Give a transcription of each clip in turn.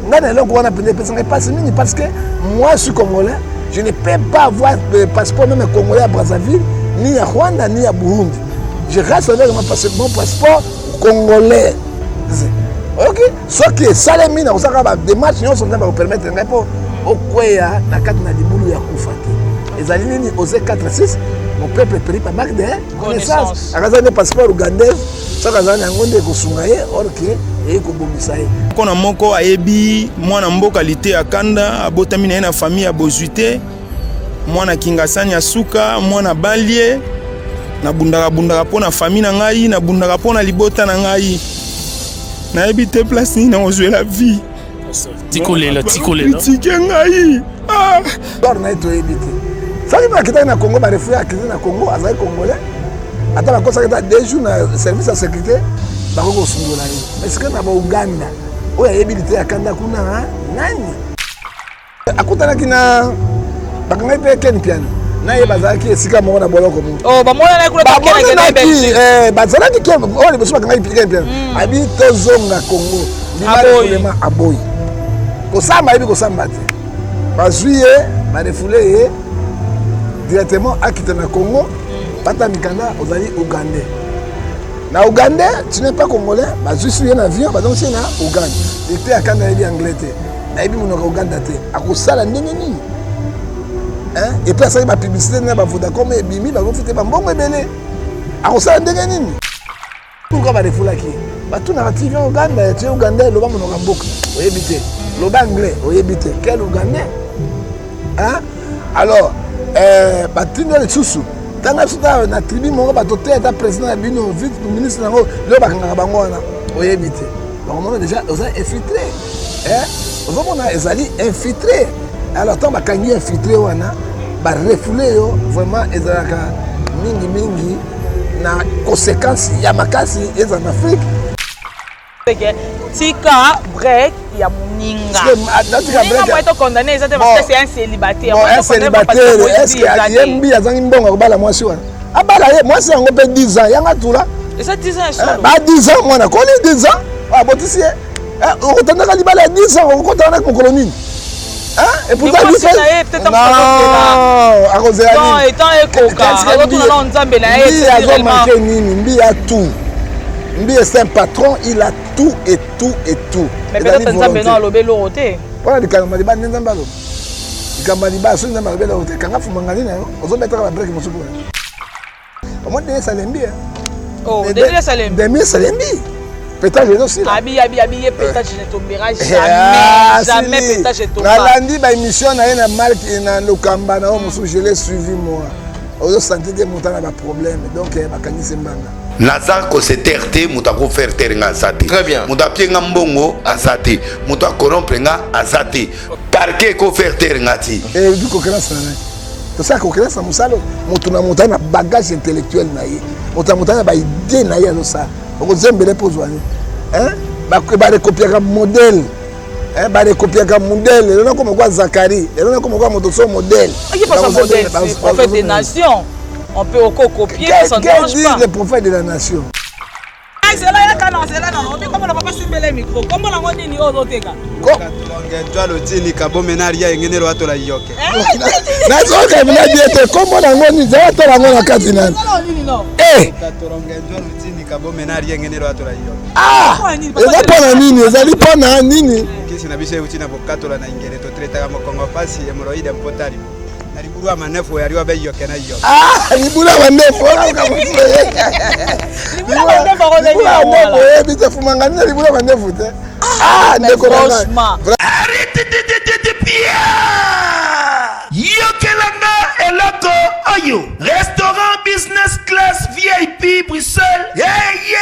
Ngai na eloko wana mpenza epesa ngai mpasi mingi, parce que moi, je suis Congolais, je ne peux pas avoir le passeport même congolais à Brazzaville, ni ya Rwanda, ni ya Burundi. Je reste avec mon passeport congolais. Ok, soki esalemi, nakosalaka badémarche nyonso Nzambe akopermettre ngai, mpo okweya na kati na libulu ya kufa te. Ezali nini? Osée 4 6: mon peuple périt par manque de connaissance. Akazali nde passeport ougandaise, soki azali na yango nde ekosunga ye, or que eye kobomisa ye. Moko na moko ayebi mwana mboka Liteya Kanda. Abotami na ye na famille ya bozwi te, mwana Kingasani ya suka, mwana balie. Nabundaka bundaka mpo na famille na ngai, nabundaka mpo na libota na ngai. Nayebi te place nini nakozwela vie. Tikolela, tikolela. Tike ngai, ah! Or na ye toyebi te soki mpe akitaki na Congo, barefoulé, akiti na Congo, azali Congolais. Ata bakosaki ata 2 jours na service ya sécurité, bakoki kosundola ye. Mais sikoyo na baUganda oyo ayebi Liteya Kanda kuna nani akutanaki na bakangaki mpe Ken Piano na ye, bazalaki esika moko na boloko moko. Oh, bamonanaki kuna. Bamonanaki, bazalaki oyo liboso bakangaki Ken Piano, abi tozonga Congo, ndima refoulement, aboyi kosamba, ayebi kosamba te. Bazwi ye, barefouler ye directement, akita na Congo, bata mikanda, ozali Ougandais. Na Ougandais, tu n'es pas Congolais. Bazwi su ye na avion, bazongisi ye na Uganda. Ete akanda, ayebi anglais te, nayebi monoko ya Uganda te, akosala ndenge nini? Et puis asali bapublicité na baVodacom, ebimi, bazofute bambongo ebele, akosala ndenge nini? Pourquoi barefoulaki ye? Batunaka: tu viens Uganda, tu es Ougandais, loba monoko ya mboka, oyebi te, loba anglais, oyebi te, quel Ougandais, hein? Alors batindi lisusu ntango biso ta na tribu moko, bato te, ata président na bino, vice ministre nango, lelo bakangaka bango wana, oyebi te, bakomona déjà oza infiltré. Ozomona, ezali infiltré. Alors ntango bakangi infiltré wana, barefouler yo, vraiment ezalaka mingimingi na conséquence ya makasi eza na Afrique. Tika break ya moninga moninga, tocondamner eza te parce que c'est un célibataire. Un célibataire, est ce que ye mbi azangi mbongo akobala mwasi wana? Abala ye mwasi yango mpe 10 ans yanga tula. Eza 10 ans. Ba 10 ans, mwana koli 10 ans, abotisi ye, okotandaka libala ya 10 ans, okokota wana mokolo nini? Et pourtant akozela nini? Azomanquer nini? Mbi a tout. Mbi c'est un patron, il a tout et tout et tout. Mais peut-être Nzambe no alobi eloko te. Mpona likambo libala nde Nzambe alobi likambo ya libala. Soki Nzambe alobi eloko te, kanga fumanga nini na yo, ozobetaka babreke mosusu. Omoni ndenge esalembi? Ndenge esalembi. Ndenge esalembi, pétage ezosila. Abi abi abi ye, pétage ne tombera jamais, jamais pétage tomba. Nalandi baémission na ye na Mark na Lokamba na oyo mosusu, je l'ai suivi moi, ozosentir te moto na baproblème, donc bakangisi mbanga. Naza kose taire te, moto akofaire taire nga aza te. Moto apie nga mbongo aza te, moto acorrompre nga aza te, parquet ekofaire taire nga ti. Ebi concurrence na nani? Tosala concurrence na mosala. Moto na moto aza na bagage intellectuel na ye, moto na moto aza na baidée na ye, azosala. Okozembele mpo ozwa nini? Barekopiaka modèle, barekopiaka modèle. Lelo nakoma kwa Zakari, lelo nakoma kwa moto so modèle. Prophète des nations, on peut encore copier, ça ne dérange pas. Le prophète de la nation. Nzela yaka na nzela na obi komona papa simbele micro. Kombo nango nini oyo ozoteka? Twalo tini kabome na ria engenelo atola yoke. Nazoka mina die te. Kombo nango nini? Zala tola yango na kati nani? Katoronga njwalo tini kabome na ria engenelo atola yoke. Ah, eza mpona nini? Ezali mpona nini? Kisi na biso euti na bokatola na ingele, totretaka mokongo pasi, hémorroïde, mpotali na libulu ya manefu yali wabe yoke na yoke. Ah, libulu ya mandefu, libulu ya mandefu, oyebi te fumanga nini? Libulu ya mandefu te. Ah, ndeko na ngai. Yokelanga eloko oyo: restaurant business class VIP Bruxelles, yeye!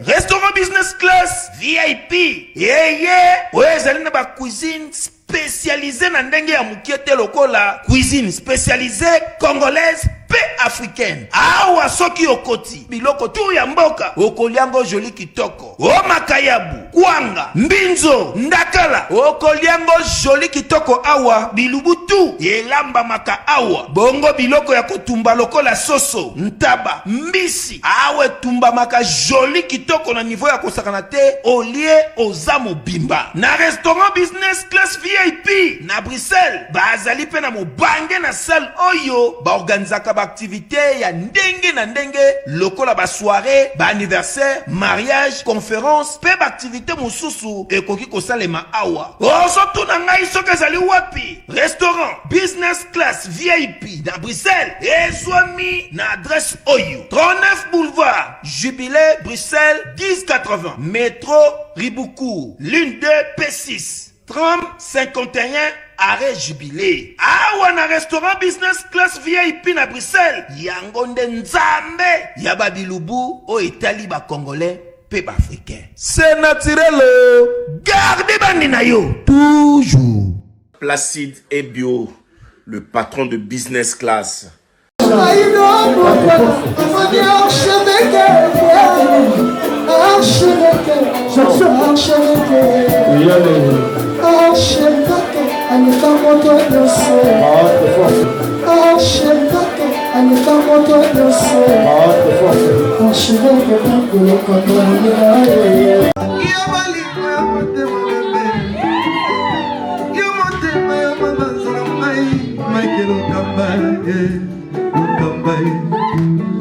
Restaurant business class VIP, yeye oyo ezali na bacuisine spécialisé na ndenge ya mokie te, lokola cuisine spécialisée congolaise. mpe africaine. Awa soki okoti biloko tout ya mboka okolia ngo joli kitoko. O makayabu, kwanga, mbinzo, ndakala okolia ngo joli kitoko awa bilubu tout elambamaka awa. Bongo biloko ya kotumba lokola soso, ntaba, mbisi awa etumbamaka joli kitoko na niveau ya kosakana te olie oza mobimba. Na restaurant business class VIP na Bruxelles bazali pe na mobange na salle oyo ba organisaka ba activites ya ndenge na ndenge lokola ba soirees, ba anniversaires, mariages, conferences pe ba activites mosusu ekoki kosalema awa. Ozo tuna ngai soki ezali wapi? Restaurant Business Class VIP na Bruxelles ezwami na adresse oyo, 39 boulevard Jubilee, Bruxelles 1080, metro Riboucourt, ligne 2 P6. Tram 51 arrêt Jubilee. Awa na restaurant business class VIP na Bruxelles, yango nde Nzambe ya ba bilubu oyo etali ba congolais pe ba africains. C'est naturel oh. Garde bandi na yo toujours. Placide Ebio, le patron de business class. Michael Okamba, eh, Okamba, eh.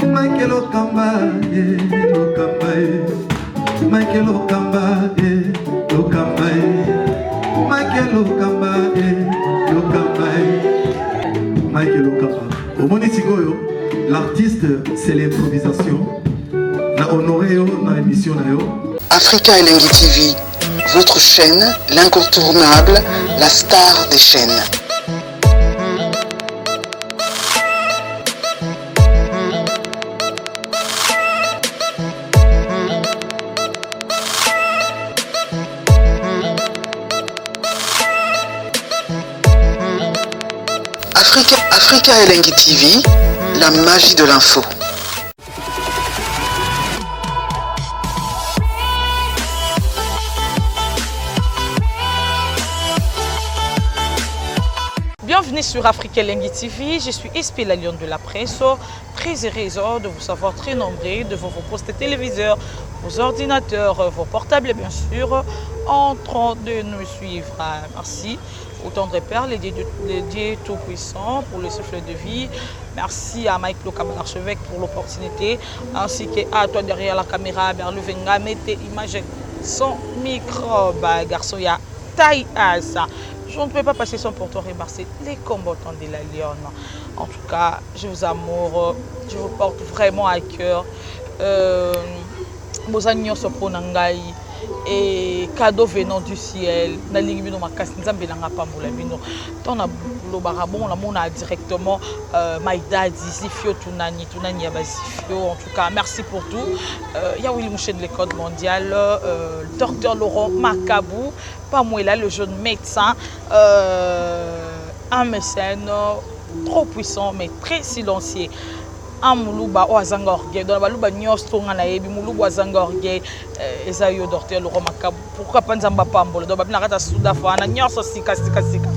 Michael Okamba, eh, Okamba, eh. Michael Okamba, eh, Okamba, eh. Michael Okamba, eh, Okamba, eh. Michael Okamba. Omoni sikoyo, l'artiste, c'est l'improvisation. Na honoré yo na émission na yo. Africa Elengi TV, votre chaîne, l'incontournable, la star des chaînes. Africa, Africa Elengi TV, la magie de l'info. Bienvenue sur Afrique Lengui TV, je suis SP la Lionne de la presse, très heureuse de vous savoir très nombreux devant vos postes téléviseurs, vos ordinateurs, vos portables bien sûr, en train de nous suivre. Merci au tendre Père, le Dieu, le Dieu Tout-Puissant pour le souffle de vie. Merci à Mike Lokamba, l'archevêque, pour l'opportunité, ainsi qu'à toi derrière la caméra, Berlou Venga, mettez image sans microbe. Garçon, il y a taille à ça. Je ne peux pas passer sans pourtant remercier les combattants de la Lionne. En tout cas, je vous amour, je vous porte vraiment à cœur. Euh, boza nyonso mpo na ngai et cadeau venant du ciel nalingi bino makasi nzambe na nga apambola bino ntango nalobaka bongo namona directement euh, my daddy zifio tunani tunani ya bazifio en tout cas merci pour tout euh, ya willy mouche de l'école mondiale euh, docteur laurent makabou pamwela le jeune médecin euh, un mécène trop puissant mais très silencieux un muluba oyo azanga orgueil donc baluba nyonso to nga nayebi muluba azanga orgueil euh, eza yo docteur Laurent Makabu pourquoi pas nzambe apambola donc babina kata sudafa wana nyonso sika sika sika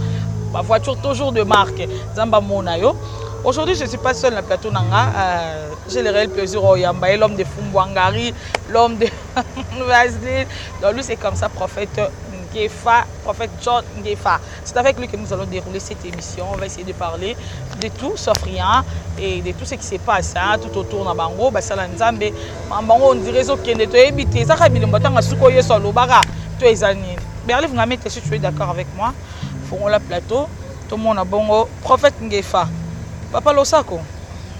ba voiture toujours de marque nzambe amona yo Aujourd'hui, je ne suis pas seule dans le plateau Nanga. Euh, J'ai le réel plaisir au Yamba, l'homme de Fumbwangari, l'homme de Vaseline. Donc lui, c'est comme ça, prophète Ngefa, prophète John Ngefa. C'est avec lui que nous allons dérouler cette émission. On va essayer de parler de tout sauf rien et de tout ce qui se passe hein, tout autour na bango basala nzambe bango on dirait ezokende toyebi te ezaka bilembo ntanga suki oyo yesu alobaka to eza nini berlive ngamete si tu es d'accord avec moi fongola plateau tomona bongo prophète ngefa papa losako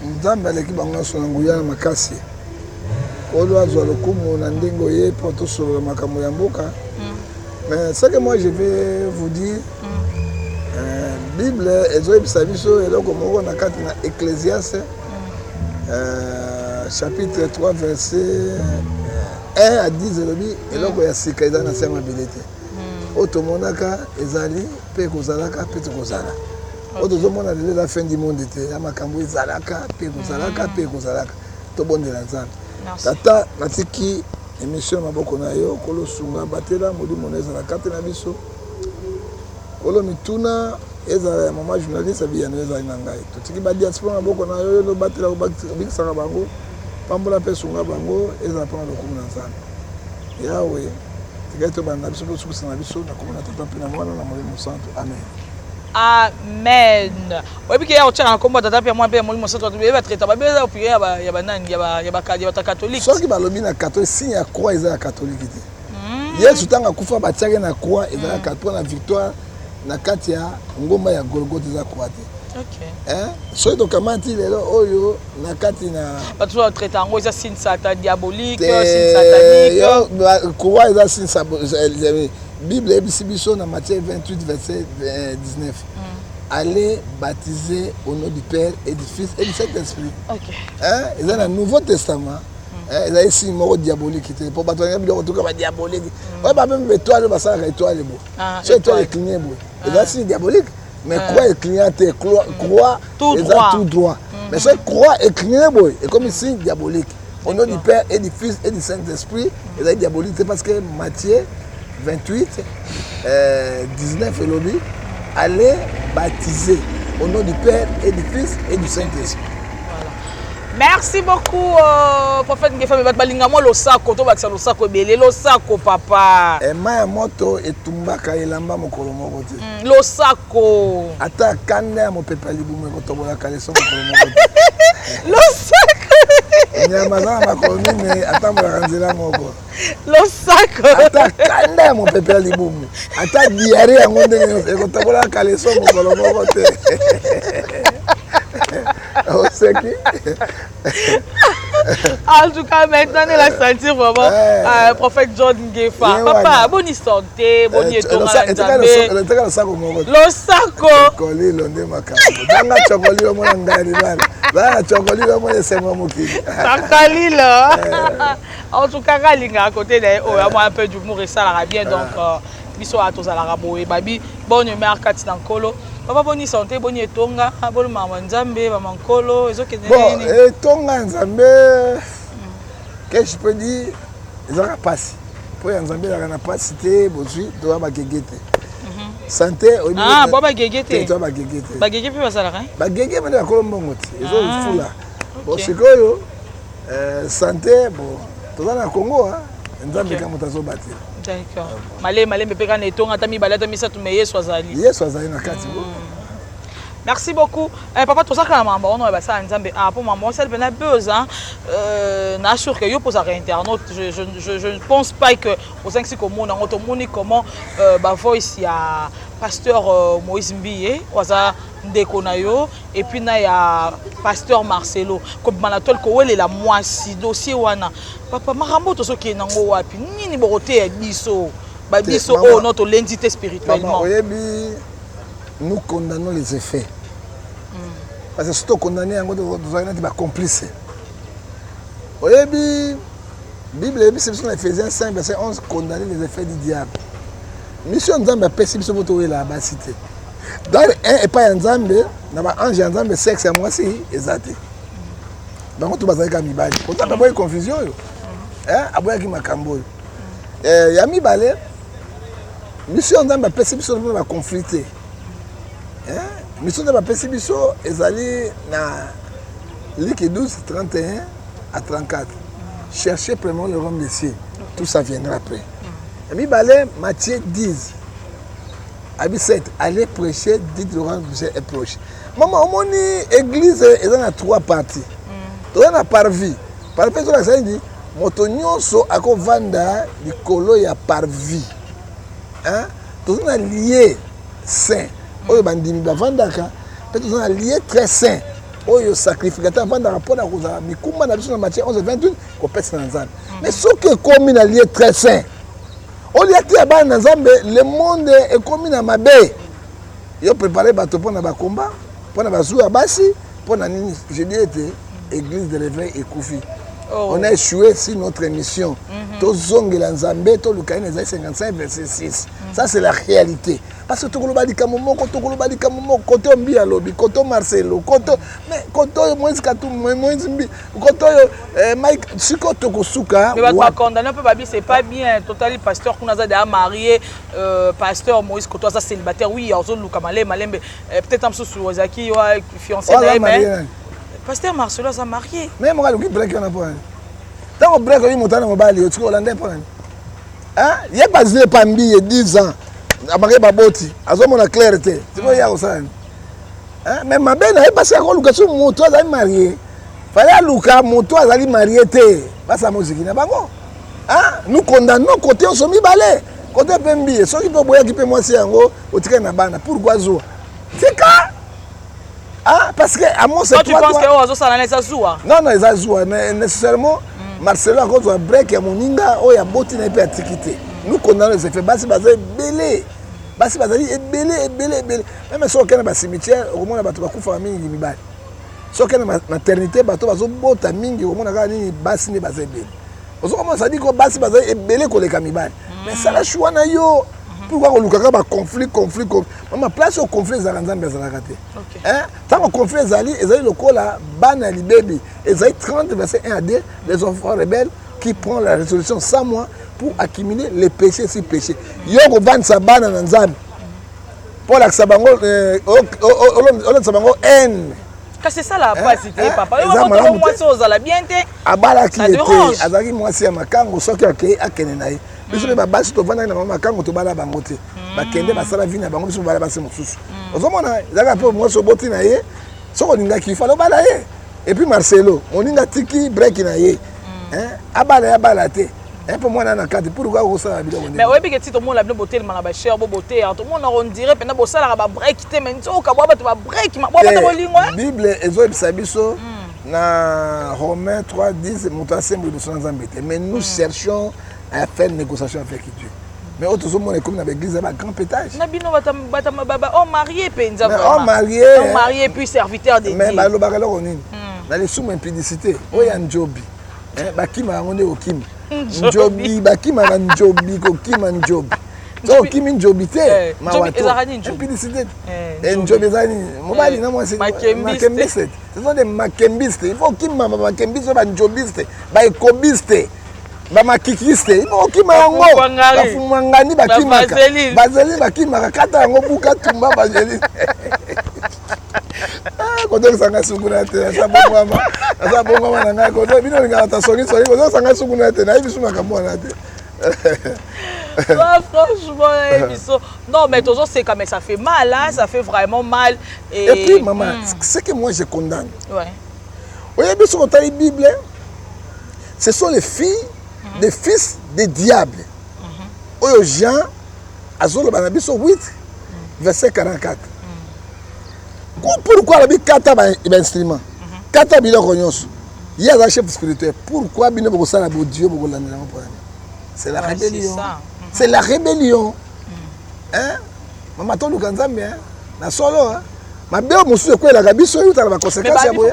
nzambe aleki bango nyonso na nguya na makasi kolo azwa lokumu na ndenge oye mpo tosolola makambo ya mboka mm. Mais ce que moi je vais vous dire, mm. euh, Bible ezoyebisa biso eloko moko na kati na Ecclésiaste mm. euh, chapitre 3 verset 1 à 10 elobi mm. eloko ya sika eza na se ya mabele te mm. oyo tomonaka ezali mpe ekozalaka mpe tokozala. Oyo tozomona lelo eza fin du monde te, ya makambo ezalaka mpe ekozalaka mpe ekozalaka. Tobondela Nzambe. Tata, natiki emission na maboko na yo, Nkolo sunga, batela molimo na ezala kati na biso. Nkolo mituna ezala ya mama journaliste biyano ezali na ngai. Totiki ba diaspora na maboko na yo, yo nde obatela obikisaka bango, pambola mpe sunga bango, ezala mpona lokumu na Nzambe. Yawe, tika ete obanda na biso mpe osukisa na biso na kombo na Tata mpe na Mwana na Molimo Mosantu. Amen. Amen. Oyebi ke ya kotyaka na nkombo ya Tata mpe ya Mwana mpe ya Molimo Mosantu, bato ebele batraita babe eza opinion ya banani ya bato ya katolike. Soki balobi na katolike, signe ya croix eza ya katolike te. Yesu ntango akufa batiaki na croix ezalaka mpo na victoire na kati ya ngomba ya Golgotha, eza croix te. Okay. Eh? Soki tokamati lelo oyo na kati na bato batraita yango eza signe satan diabolique, signe satanique. Croix eza signe. Bible eyebisi biso na Matthieu 28 verset 19. Allez baptiser au nom du Père et du Fils et du Saint-Esprit. Okay. Hein? Eza na Nouveau Testament. Ezali signe moko diabolique te mpo bato balinga biloko tuka badiabolique oyo bameme baetoile oyo basalaka etoile boye, so etoile ecligne boye eza signe diabolique, mais croix ecligne te, croix eza tout droit, mais soki croix ecligne boye ekomi signe diabolique. Au nom du Père et du Fils et du Saint-Esprit ezali diabolique te, parce que Matthieu 28 19 elobi allez baptiser au nom du Père et du Fils et du Saint-Esprit. Merci beaucoup, prophète Ngefa. Me bato balinga mwa losako, tobakisa losako ebele, losako papa. Mai ya moto etumbaka elamba mokolo moko te. Losako. Ata kanda ya mopepe ya libumu ekotobolaka leso mokolo moko te. Losako. Nyama aza na makolo minei atambolaka nzela moko. Losako. Ata kanda ya mopepe ya libumu, ata diare yango ndenge nyonso ekotobolaka leso mokolo moko te. Oseki. En tout cas, maintenant, on la sentir vraiment. Prophète John Ngefa. Papa, bonne santé, bonne etonga na Nzambe. Eteka losako moko. Losako. Chokolilo nde makambo. Zanga chokolilo mona ngai libala. Zanga chokolilo mona esengo mokili. Chokolilo. En tout cas, kalinga à côté na ye oyo moi un peu d'humour esalaka bien, donc biso awa tozalaka boye, babi bonne humeur kati na Nkolo. Papa, boni santé, boni etonga, boni mama Nzambe, mama Nkolo ezokende Bon, nini? Etonga Nzambe, que je peux dire, ezalaka mpasi mpo ya Nzambe ezalaka na mpasi te, bozwi toya bagege te. Santé oyebi. Ah, bo bagege te. Toya bagege te. Bagege mpe bazalaka, hein? Bagege mene bakolo mbongo te, ezofula. Bon, sikoyo santé, bon, toza na Congo, hein, Nzambe ka moto azobatela. D'accord. Malembe malembe mpe kaka na etonga, ata mibale ata misato, mais Yesu azali. Yesu azali na kati. Merci beaucoup. Papa, tozalaka na makambo wana oyo basala Nzambe. Ah, mpo makambo osali mpena buzz, hein? Na sûr que yo mpo ozalaka internaute, je ne pense pas que ozangisi komona yango. Tomoni comment bavoice ya pasteur Moïse Mbiye oyo aza ndeko na yo, et puis na ya pasteur Marcelo kobima na tole kowelela mwasi, dossier wana. Papa, makambo oyo tozokende nango wapi? Nini bokoteya biso babiso oyo no tolendi te Mama, spirituellement? Oyebi, nous condamnons les effets, parce que soki tokondamne yango, tozalaki neti bacomplice. Oyebi, Bible eyebisi biso na Ephésiens 5 verset 11, condamner les effets du diable. Mission Nzambe apesi biso mpo towelaka basi te. Dans un epai ya Nzambe, na baange ya Nzambe, sexe ya mwasi eza te. Bango to bazali kaka mibali. Po Nzambe aboyaki confusion oyo. Aboyaki makambo oyo. Ya mibale, mission Nzambe apesi biso mpona baconflit te. Mission Nzambe apesi biso ezali na Luc 12 31 à 34: cherchez premièrement le royaume des cieux, tout ça viendra après. Ya mibale, Matthieu 10 abi 7: allez prêcher, dites le royaume des cieux est proche. Mama, omoni église eza na trois parties. Toza na parvis. Parvis ezolakisa nini? Moto nyonso akovanda likolo ya parvis, hein? Toza na lieu saint oyo bandimi bavandaka, mpe toza na lieu très saint oyo sacrificateur avandaka mpona kozala mikumba na biso na Matthieu 11 28, kopesa na Nzambe. Mais soki ekomi na lieu très saint, olia te ya bana na Nzambe, le monde ekomi na mabe. Yo prépare bato mpona bakomba, mpona bazuwa ya basi, mpona nini? Je dis ete église de réveil ekufi. Oh. On a échoué sur notre émission. Mm -hmm. Tozongela Nzambe, toluka ye na Esaïe 55 verset 6. Mm -hmm. Ça c'est la réalité. Parce que tokoloba likambo moko, tokoloba likambo moko, koto Mbi alobi, koto Marcelo, koto mais koto Moïse Katumbi, Moïse Mbi, koto eh, Mike, siko tokosuka. Mais bato bakondamne mpe babi c'est pas bien. Totali pasteur kuna aza déjà marié, euh, pasteur Moïse koto aza célibataire. Oui, azoluka malembe malembe. Eh, peut-être mosusu ozalaki fiancé na ye mais pasteur Marcelo aza marié. Mais moko aluki break wana mpo nani? Ntango break oyi moto ana mobali otiki olanda ye mpo nani? Ye bazwi epa mbiye 10 ans amake baboti azomona claire te sikoyo ye akosala nini? Mais mabe na ye parce akoluka so moto azali marie, fallait aluka moto azali marie te, basala moziki na bango. Nous condamnons côté nyonso mibale, côté mpe mbiye. Soki mpe oboyaki mpe mwasi yango otikali na bana, pourquoi zuwa? Tika. Ah, parce que Amos, toi, tu penses que oh, azosala na eza zuwa? Non, non, eza zuwa, mais nécessairement Marcelo akozwa break ya moninga oyo aboti na ye mpe atiki te. Nous condamnons les effets. Basi baza ebele, basi bazali ebele ebele ebele. Même soki okende na bacimetière okomona bato bakufaka mingi mibali. Soki okende na maternité bato bazobota mingi, okomona kaka nini, basi nde baza ebele. Ozokomona, c'est-à-dire ko basi bazali ebele koleka mibali. Mais sala choix na yo. Pourquoi kolukaka baconflit, conflit, conflit? Mama, place oyo conflit ezalaka, Nzambe azalaka te. Ntango conflit ezali, ezali lokola bana ya libebi. Esaïe 30 verset 1 à 2, les enfants rebelles qui prend la résolution sans moi pour accumuler les péchés sur péché. Yo kovandisa bana na Nzambe mpo olakisa bango, olakisa bango haine. Kasi esala pasi te, papa. Yo moko mwasi ozala bien te. Abalaki ye te, azalaki mwasi ya makango. Soki akei, akende na ye. Biso mpe babasi tovandaki na bango makango, tobala bango te, bakende basala vie na bango, biso tobala basi mosusu. Ozomona, ezalaka mpe mwasi oboti na ye, soki olingaki fallait obala ye. Et puis Marcelo, moninga atiki break na ye, abala ye, abala te mpo mwana na kati. Pourquoi okosala biloko? Mais oyebi ke ti tomona bino botelema na bacher bo boteya, tomona on dirait mpena bosalaka babreak te, mais nzoka bwa bato babreak bwa bato bolingo. Bible ezoyebisa biso na Romain 3 10, moto asembo liboso na Nzambe te, mais nous cherchons à faire négociation avec Dieu. Mais oyo tozomona ekomi na baeglise ya bagrand pétage. Na bino homme marié mpenza. Homme marié. Homme marié puis serviteur de Dieu. Mais balobaka eloko nini na lisumu? Impudicité oyo ya njobi, bakima yango nde kokima njobi, bakimaka njobi, kokima njobi. So okimi njobi te, mawa to impudicité. Njobi eza nini? Mobali na mwasi, makembiste. Ce sont des makembistes. Il faut okima bamakembiste, banjobiste, baekobiste, bamakikiste. Il faut okima yango. Bafumangani bakimaka, bazeli bakimaka. Kata yango, buka, tumba bazeli. Kozokisa suku na te, aza bongwama, aza bongwama na ngai. Kozo bino olingaka ta songisongi, kozokisa ngai suku na te, nayebi su makambo wana te. Franchement, biso non, mais tozoseka, mais ça fait mal, hein, ça fait vraiment mal. Et, et puis maman, ce que moi je condamne, oyebi, soki otali Bible, ce sont les filles des fils des diables oyo Jean azoloba na biso 8 verset 44. Pourquoi alobi kata bainstrument, kata biloko nyonso? Ye aza chef spirituel. Pourquoi bino bokosala bodio, bokolandela yango mpona? C'est la rébellion, c'est la rébellion, hein. Mama, toluka Nzambe na solo. Mabe oyo mosusu ekwelaka biso eutaka baconséquence ya boye.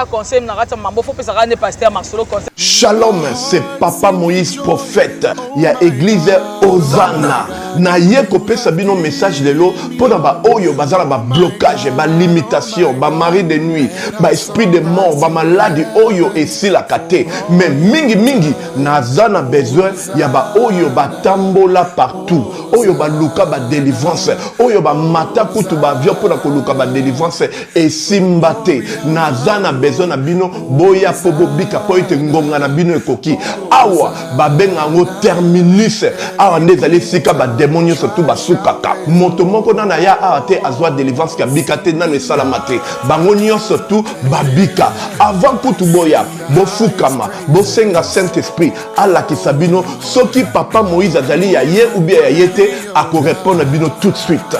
Conseil na kati ya mambo, fo pesaka nde pasteur Marcelo conseil. Shalom, c'est Papa Moïse prophète ya église Hosanna. Na ye kopesa bino message lelo mpona baoyo baza na bablocage, balimitation, bamari de nuit, baesprit de mort, bamaladi oyo esilaka te. Mais mingimingi naza na besoin ya baoyo batambola partout, oyo baluka badelivrance, oyo bamata kutu baavion mpona koluka badelivrance, esimba te. Naza na besoin na bino, boya mpo bobika, mpo ete ngonga na bino ekoki. Awa babenga yango terminus. Awa nde ezali esika bademo nyonso tu basukaka. Moto moko nano aya awa te azwa délivrance kabika te, nano esalama te. Bango nyonso tu babika. Avant kutu boya, bofukama, bosenga Saint Esprit alakisa bino soki papa Moïse azali ya ye ou bien ya ye te. Akorépondre bino tout de suite.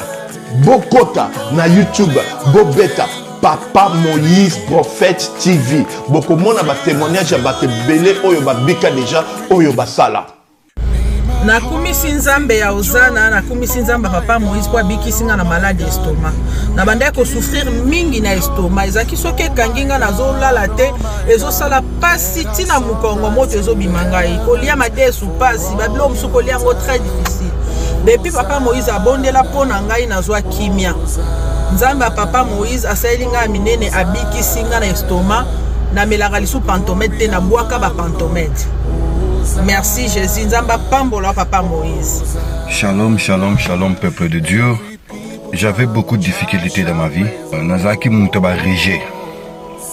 Bokota na YouTube, bobeta Papa Moïse Prophète TV, bokomona batémoignage ya bato ebele oyo babika deja, oyo basala. Nakumisi Nzambe ya Ozana, nakumisi Nzambe ya papa Moïse mpo abikisi nga na maladi estomac. Nabandaki kosouffrir mingi na estomac, ezalaki soki ekangi nga nazolala te, ezosala pasi ntina mokongo moto ezobima ngai, kolia madesu pasi, babiloko mosusu kolia yango très difficile. Depuis papa Moïse abondela mpo na ngai nazwa kimia. Nzambe ya papa Moïse asaleli ngai ya minene, abikisi ngai na estomac, namelaka lisusu pantomède te, nabwaka ba pantomède. Merci Jesus, Nzambe apambola papa Moïse. Shalom, shalom, shalom, peuple de Dieu. J'avais beaucoup de difficultés dans ma vie. Nazalaki moto ba rejet.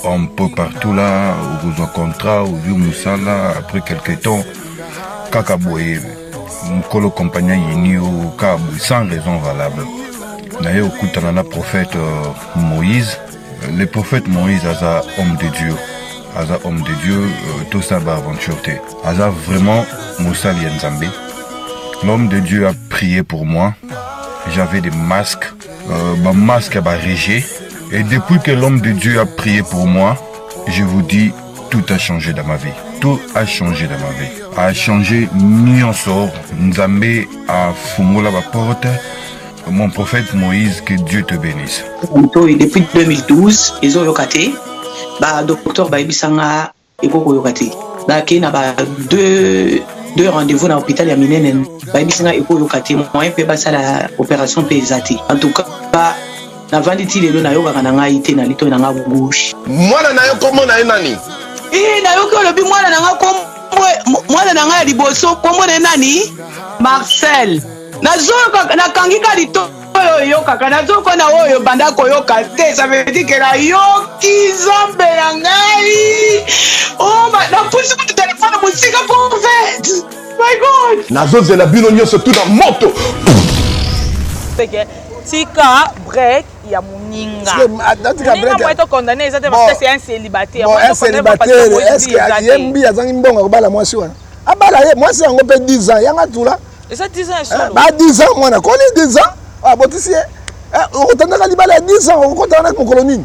Un peu partout là, okozwa contrat, ozwi mosala, après quelque temps, kaka boye, mokolo compagnie ayini yo, kaka boye, sans raison valable. Naye okutana na prophète euh, Moïse. Le prophète Moïse aza homme de Dieu. Aza homme de Dieu, euh, tosala ba aventure te. Aza vraiment mosali ya Nzambe. L'homme de Dieu a prié pour moi. J'avais des masques, euh, ba masque ya ba rejet. Et depuis que l'homme de Dieu a prié pour moi, je vous dis, tout a changé dans ma vie. Tout a changé dans ma vie. A changé nyonso. Nzambe a fungola ba porte. Mon prophète Moïse, que Dieu te bénisse. Litoyi depuis 2012 ezoyoka te ba docteur bayebisa nga ekoki koyoka te nakei na ba deux deux rendez-vous na hôpital ya minene bayebisi nga ekoyoka te moyen mpe basala opération mpe eza te en tout cas navandi ti lelo nayokaka na ngai te na litoi na nga gauche mwana na yo kombo na ye nani ee nayoki olobi mwana na nga kombo mwana na ngai ya liboso kombo na ye nani marcel Nazoyoka nakangi ka litoyi oyo eyokaka nazoyoka na oyo banda koyoka te ça veut dire que nayoki nzambe na ngai oh, napusi kutu telefone mosika prophète my god nazozela bino nyonso tu na moto Seke tika break ya moninga. Moninga moye to condamner eza te parce que c'est un célibataire. Bon, un célibataire, est-ce que ye mbi azangi mbongo akobala mwasi wana? Abala ye mwasi yango mpe 10 ans yanga tula. Eza 10 ans ya solo. Ba 10 ans mwana koli 10 ans abotisi ye. Okotandaka libala ya 10 ans okokota wana mokolo nini?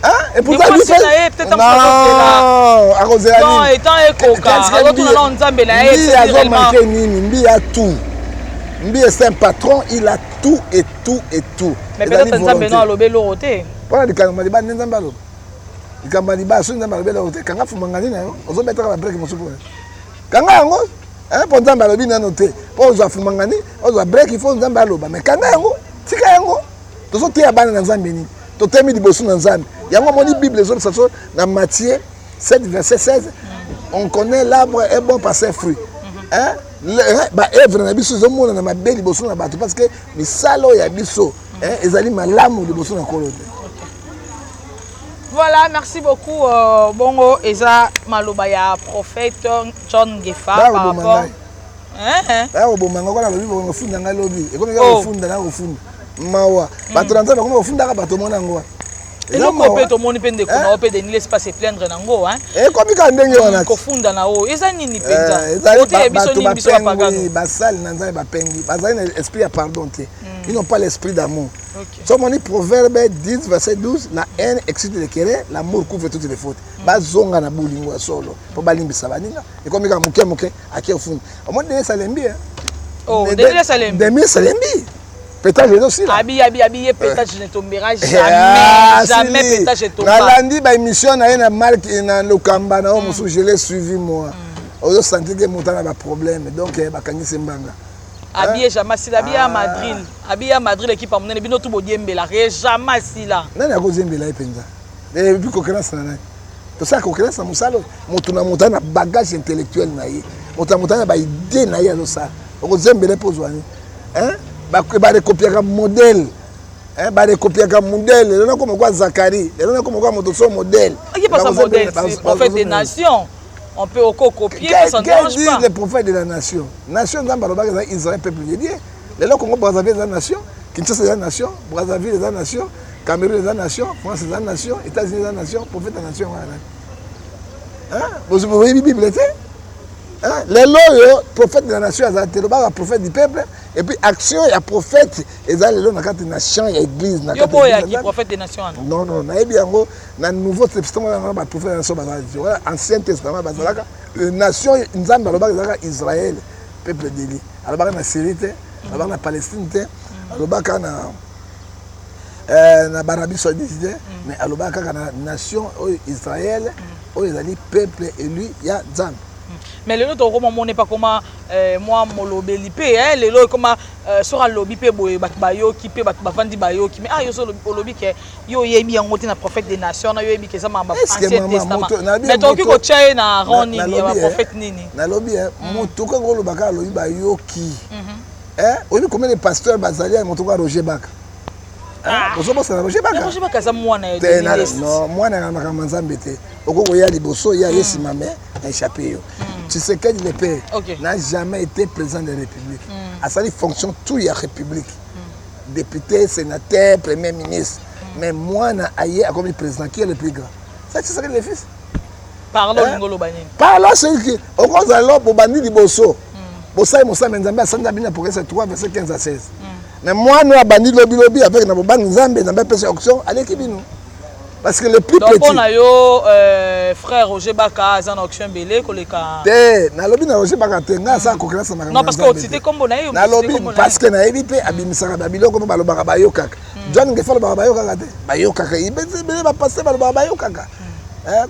Hein? Et pourtant lui fait Non, akozela nini? Étant ekoka, azotuna na Nzambe na ye. Mbi azo manquer nini? Mbi a tout. Mbi est un patron, il a tout et tout et tout. Mais peut-être Nzambe no alobi eloko te. Pona likambo libala nde Nzambe aloba. Likambo ya libala soki Nzambe alobi eloko te, kanga fumanga nini na yo? Ozobetaka ba break mosusu pona. Kanga yango hein, mpo Nzambe alobi nano te. Mpo ozwa fumangani, ozwa break, il faut Nzambe aloba. Mais kanga yango, tika yango. Tozoteya bana na Nzambe nini? Totemi liboso na Nzambe. Yango omoni Bible ezolobisa biso na Matthieu 7 verset 16, on connaît l'arbre est bon par ses fruits. Hein? Ba œuvre na biso ezomonana mabe liboso na bato parce que misala oyo ya biso hein, ezali malamu liboso na Nkolo te. Voilà, merci beaucoup euh, Bongo eza maloba ya prophète John Ngefa par rapport hein hein Ba koboma nga kona lobi bongo funda nga lobi ekomi kaka oh. kofunda na kofunda mawa hmm. bato na nzambe bakomi kofundaka bato omona yango wana eloko mpe tomoni mpe ndeko na yo mpe denis lespa se plaindre nango ekomi kaka ndenge wana hmm, kofunda na oyo eza nini mpenza eh, oteya biso nini biso bapagano basali na nzambe bapengi bazali na esprit ya pardon te hmm. ils n'ont pas l'esprit d'amour So omoni proverbe 10 verset 12 la haine excite les querelles l'amour couvre toutes les fautes mm. bazonga na bolingo ya solo mpo balimbisa baninga ekomi kaka moke moke ake ofunda omoni denis alembi oh, denis alembi pétage ezosila abi abi abi ye pétage ne tombera jamais ah, jamais pétage etomba nalandi ba émission na ye na mark na lokamba na oyo mm. mosusu je l'ai suivi moi mm. ozosentir ke moto na ba problème donc eh, bakangisi mbanga Abiye jamais asila abiye ya Madrid abiye ya Madrid equipe ya monene bino tout bodiembelaka ye jamais asila. Nani akoziembela ye mpenza epuis concurrence na nani tosala concurrence na mosala oyo moto na moto na bagage intellectuel na ye moto na moto na baide na ye azosala okozembela mpo ozwa nini barekopiaka modèle barekopiaka modèle lelo nakoma kwa zakari lelo nakoma kwa moto so modèle prophète des nations On peut oko copier, ça ne dérange pas. le prophète de la nation? Nation Nzambe alobaka eza Israël peuple de Dieu. Lelo Congo Brazzaville eza nation, Kinshasa eza nation, Brazzaville eza nation, Cameroun eza nation, France eza nation, États-Unis eza nation, prophète de la nation wana nani? Hein? Boyebi Bible te? Hein? Lelo oyo prophète de la nation aza te, lobaka prophète du peuple et puis action ya prophète eza lelo na kati na champ ya église na kati. Yo boyaki prophète de nation wana? Non non, nayebi yango na nouveau testament wana ba prophète na nation bazalaka te wana ancien testament bazalaka euh, nation nzambe alobaka ezalaka israël. peuple deli alobaka na Syrie te, alobaka na Palestine te, alobaka na euh, na Arabie Saoudite te, mais alobaka kaka na nation oyo Israël, oyo ezali peuple élu ya Nzambe. Mais lelo tokoma mona epa koma euh, mwa molobeli mpe eh, lelo ekoma euh, soki alobi mpe boye bato bayoki mpe bato bavandi bayoki mais ah yo olobi ke yo oyebi yango te na prophète des nations na yo oyebi ke eza makambo ancien testament mais tokoki kotya ye na rang nini ya baprophète nini? Nalobi moto kaka olobaka alobi bayoki. Oyebi combien de pasteur bazali ya moto kaka Roger Baka? Ozobosana Roger Baka? Roger Baka aza mwana ya non, mwana ya makambo ya Nzambe te. Okoki koya liboso ye aye nsima, mais na échappé yo. Tshisekedi le père n'a jamais été président de la République. Asali fonction tout ya République, député, sénateur, premier ministre, mais mwana aye akomi président. Qui est le plus grand? C'est Tshisekedi le fils. Par là olingi oloba nini? Par là, c'est que okozala lo bobandi liboso, bosali mosala, mais Nzambe asali na bino. Apocalypse 3 verset 15 à 16. Mais mwana oyo abandi lobilobi avec na bobangi Nzambe, Nzambe apesa onction, aleki bino, parce que le plus Donc petit mpo na yo frère Roger Baka aza na onction ebele koleka? Te, nalobi na Roger Baka te, ngai asala concurrence na makambo. Non, parce que ocité kombo na ye. Nalobi parce que nayebi mpe abimisaka babiloko mpo balobaka bayokaka. John Ngefa alobaka bayokaka te, bayokaka ebele. Bapasteur balobaka bayokaka.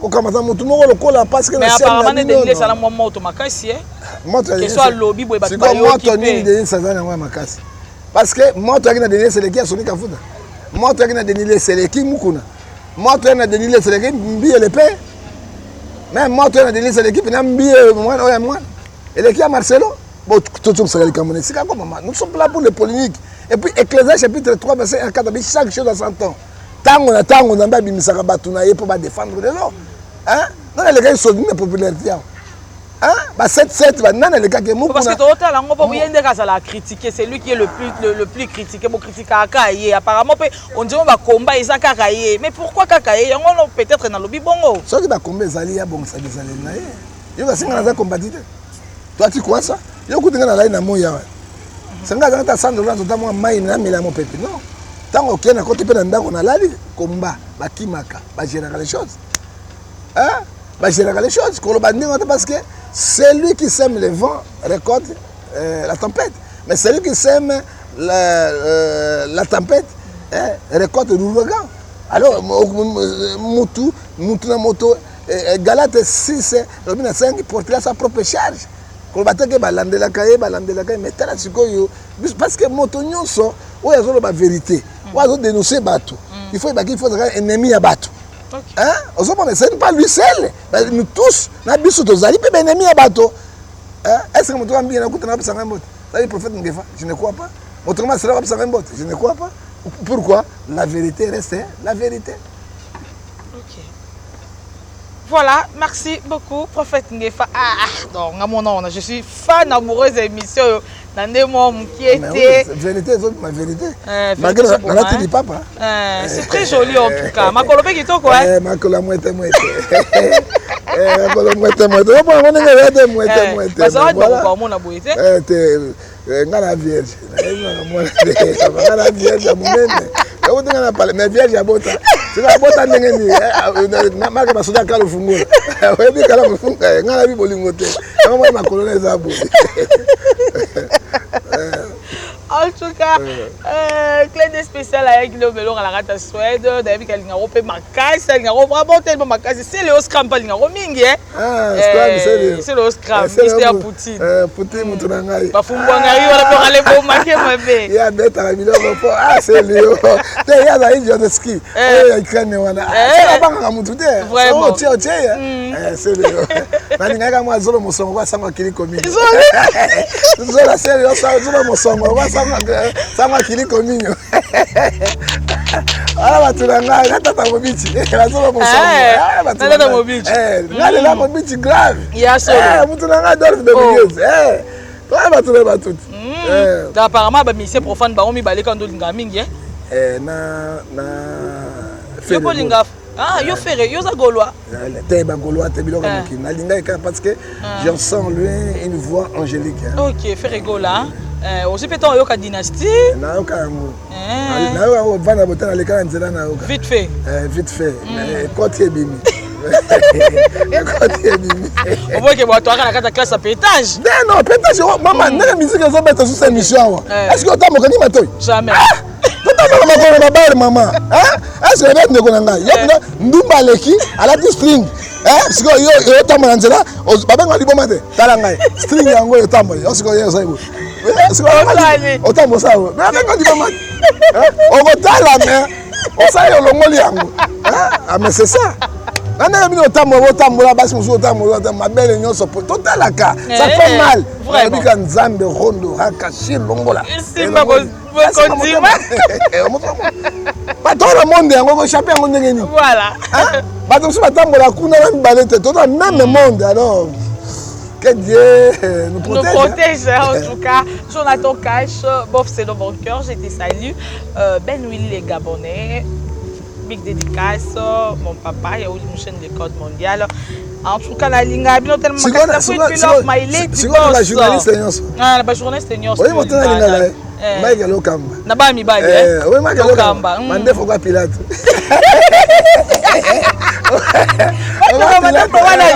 Kokamata motu moko lokola parce que mais apparemment nde Denis esala mwa moto makasi. Keso alobi boye, bato bayoki. Moto nini Denis aza nango ya makasi? Parce que moto ayaki na Denis eleki ya Soni Kafuta, moto ayaki na Denis eleki Mukuna, moto ayaki na Denis eleki Mbiyele mpe mais moto oyo na Denis eleki mpena Mbiye, mwana oyo ya mwana eleki ya Marcelo. Tozobisaka likambo na esika ko mama. Nous sommes là pour les polémiques. Et puis Ecclésiaste chapitre 3 verset 1 4 abi chaque chose à son temps, ntango na ntango Nzambe abimisaka bato na ye mpo badéfendre. Lelo nani alekaki Soni na popularité awa? Ba 7 7 banani alekaki? Parce que totala yango mpo ye ndenge azala critiqué, c'est lui qui est le plus critiqué. Bokritikaka kaka ye apparemment, mpe on dirait bakomba eza kaka ye. Mais pourquoi kaka ye yango? No, peut-être nalobi bongo. Soki bakomba ezali, ya bongisa bizaleli na ye. Yo basinga naza kombati te, toi tu crois ça? Yo kutu nga nalali na moi awa, senga azanga ta 100 $, ota mwa mai namela mopepe. Non, ntango okei na koti mpe na ndako nalali. Komba bakimaka, bagéraka les choses, hein? Bagéraka les choses. Koloba ndenge wana parce que celui qui sème le vent récolte la tempête, mais celui qui sème la tempête, hein, récolte l'ouragan. Alors mutu mutu na moto, Galate 6 elobi na 5, portera sa propre charge. Koloba te ke balandelaka ye, balandelaka ye, mais tala sikoyo, parce que moto nyonso oyo azoloba vérité, oyo azodénonce bato, il faut ebaki, il faut azalaka ennemi ya bato. Ozomona, ce n'est pas lui seul, nous tous na biso tozali mpe baennemi ya bato. Est ce que moto ambie nakutana apesanga mbote zali prophète Ngefa? Je ne crois pas. Moto kama asala apesanga mbote? Je ne crois pas. Pourquoi? La vérité reste la vérité. Ok. Voilà, merci beaucoup, prophète Ngefa. Ah, donc, mon je suis fan amoureuse de l'émission. Nande mwa mokie te. Vérité ezobima, vérité, malgré nalati lipapa. C'est très joli en tout cas. Makolo mpe kitoko. Makolo ya mwete mwete, makolo mwete mwete, omona ndenge eza te, mwete mwete. Bazalaki bakoka omona boye te. Te, nga na vierge, nayebinaka mwana te, nga na vierge ya monene euti nga na pale, mais vierge abota sika abota ndenge nini? Maka basoda kala ofungola, oyebi kala kofunga. Nga nayebi bolingo te, yango mwana makolo na eza boye. En tout cas, clin spécial ayaki leo melonga na kati ya Suède. Nayebi ke alingako mpe makasi, alingako vraiment tellement makasi. Seleo Scram mpe alingako mingi. Seleo Scram, Mister Poutine. Poutine moto na ngai. Bafumbwangari wana mpe okale bomake mabe. Ye abetaka biloko mpo Seleo te, ye azali Zelensky oyo ya Ukraine wana, abangaka motu te, otie otie ye. Seleo nalingaki mwa zolo mosongo kwa sango akili komini zola. Seleo zolo mosongo kwa sango akili kominio wana. Bato na ngai na tata Mobici bazolo mosongo nga lela Mobici grave, motu na ngai Dolphe Dominguez, wana bato na batuti. Apparemment bamusicien profane bango mibale kaka nde olingaka mingi. Na Yo mpo olinga, ah, yo Ferre, yo oza Gaulois. Te, bagaulois te, biloko ya mokili. Nalingaki kaka parce que j'en sens lui une voix angélique. Ok, Ferre Gola ozwi mpe ntango oyoka Dynastie? Nayoka yango, nayoka yango. Vanda bote, naleka na nzela, nayoka. Vite fait. Vite fait, ekoti ebimi. Ekoti ebimi. Oboke bato aka na kati ya classe ya pétage. Nde non pétage oh, mama hmm. ndenge musique ezobeta susu émission awa. Eh. Est-ce que otamboka ni matoi? Jamais. Ah! Totamboka makolo na bare mama. Est-ce que oyebi ndeko na ngai? Yo eh. ndumba aleki alati string. Eh, sikoyo yo otambola na nzela babenga liboma te tala ngai string yango oyo otambola yo sikoyo osali boye eh, otambola osala boye babenga liboma te okotala me osali olongoli yango ah mais c'est ça na ndenge bino otambola botambola basi mosusu otambola mabele nyonso po totalaka ça fait eh, mal nalobika nzambe rondo raka shilongola bato na monde yango kochape yango ndenge nini bato mosusu batambola kuna na mibale te toza meme monde alors Que Dieu nous protège. Nous protège, en tout cas. Jonathan Cash, bof, c'est dans mon cœur, je te salue. Euh, ben Willy, les Gabonais. Big dédicace, mon papa, Yaouli Mouchen, le code mondial. En tout cas, la linga, bino tellement love my lady boss. Ba journaliste nyonso. Ah, ba journaliste nyonso. Oyi moto na linga na ye. Eh. Mike Lokamba. Na ba mibali. Eh, oyi Mike Lokamba. Hmm. Mandefu kwa Pilato.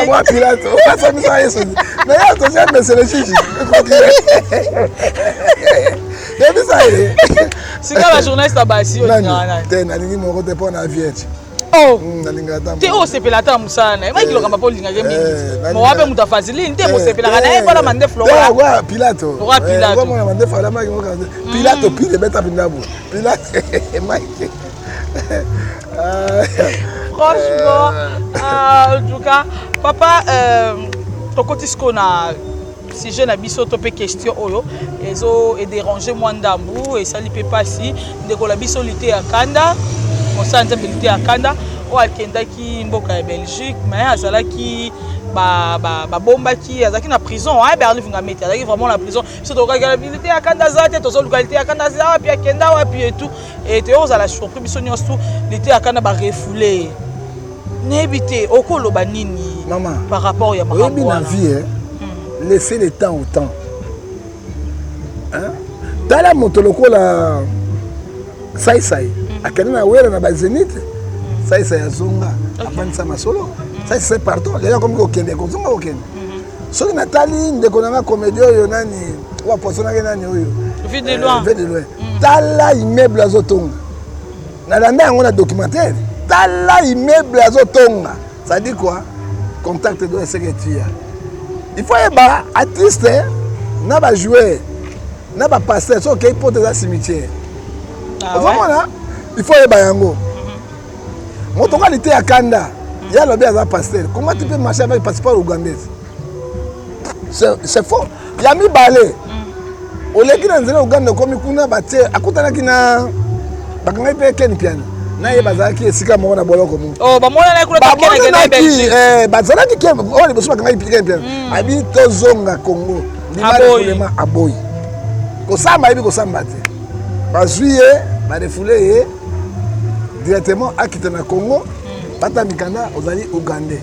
Mwa Pilato. Ofasamisa Yesu. Mais ya tosia mesele chichi. Yebisa ye. Sika ba journaliste ya basi olingaka nani? Te nalingi moko te mpo na vierge. Oh. Hmm, nalingaka ata te oyo osepela ata mosala na ye maki lokamba mpo olingaka ye mingi eh, mowa mpe moto afaziline te eh, mosepelaka na ye mpona mandefu lokola pilato lokola pilato mona mandefu ala maki moko pilato hmm. pile ebeta mpenza bo pilato maki franchement ah, en tout cas papa euh, tokoti sikoyo na sujet na biso to mpe question oyo ezo ederange mwa ndambu esali mpe mpasi ndeko na biso lite ya kanda mosala nzambe lite ya kanda oyo akendaki mboka ya belgique mais azalaki babombaki ba, ba azalaki na prison hein, berlive ngamete azalaki vraiment na prison biso tokokaki lite ya kanda aza te tozoluka lite ya kanda aza wapi akenda wapi etout e toyei kozala surpris biso nyonso lite ya kanda barefoule ye nayebi te okoloba nini Mama, par rapport ya makambo oyebi na vie eh? hmm. laisser le temps au temps hein? tala moto lokola saisai hmm. akende na wera na bazenite hmm. saisai azonga okay. afandisa masolo hmm. saisai pardon lelo akomi kokende kozonga kokende hmm. soki natali ndeko na nga komedi oyo nani oyo apoisonaki nani oyo vue de loin, euh, de loin. Mm. tala immeuble azotonga nalanda yango na documentaire tala immeuble azotonga ça dit quoi contact doit seke tia il faut yeba artiste na bajoueur na bapasteur soki okei poto eza cimetière ah ozomona il faut yeba yango mhm. moto oka liteya kanda ye alobi aza pasteur comment tu peux marcher avec passeport ougandaise c'est faux ya mibale mm. oleki na nzela uganda okomi kuna batie akutanaki na bakangaki mpe ken piana na ye bazalaki esika moko na boloko moko oh, bamonanaki eh, bazalaki oyo liboso bakangaki ken piana mm. abi tozonga congo ndima aboyi kosamba ayebi kosamba te bazwi ye barefule ye directement akita na congo mm. bata mikanda ozali ougandais